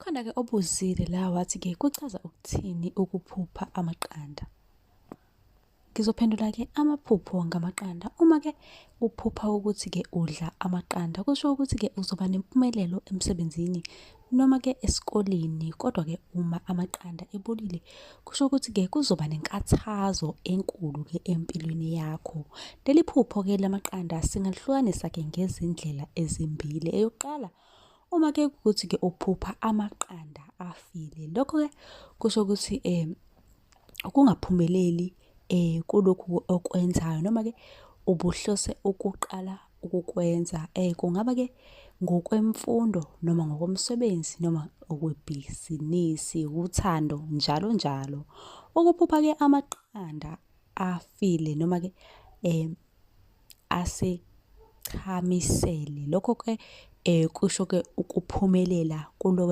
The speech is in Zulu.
Khona-ke obuzile la wathi-ke kuchaza ukuthini ukuphupha amaqanda? Ngizophendula-ke amaphupho ngamaqanda. Uma-ke uphupha ukuthi-ke udla amaqanda, kusho ukuthi-ke uzoba nempumelelo emsebenzini noma-ke esikoleni. Kodwa-ke uma amaqanda ebolile, kusho ukuthi-ke kuzoba nenkathazo enkulu-ke empilweni yakho. Leli phupho-ke lamaqanda singalihlukanisa-ke ngezindlela ezimbili. Eyokuqala, uma-ke kuwukuthi-ke uphupha amaqanda afile, lokho-ke kusho ukuthi ukungaphumeleli kulokhu okwenzayo noma-ke ubuhlose ukuqala ukukwenza. Kungaba-ke ngokwemfundo noma ngokomsebenzi noma okwebhizinisi, uthando, njalo njalo. Ukuphupha-ke amaqanda afile noma-ke asechamisele, lokho-ke kusho-ke ukuphumelela kulowo.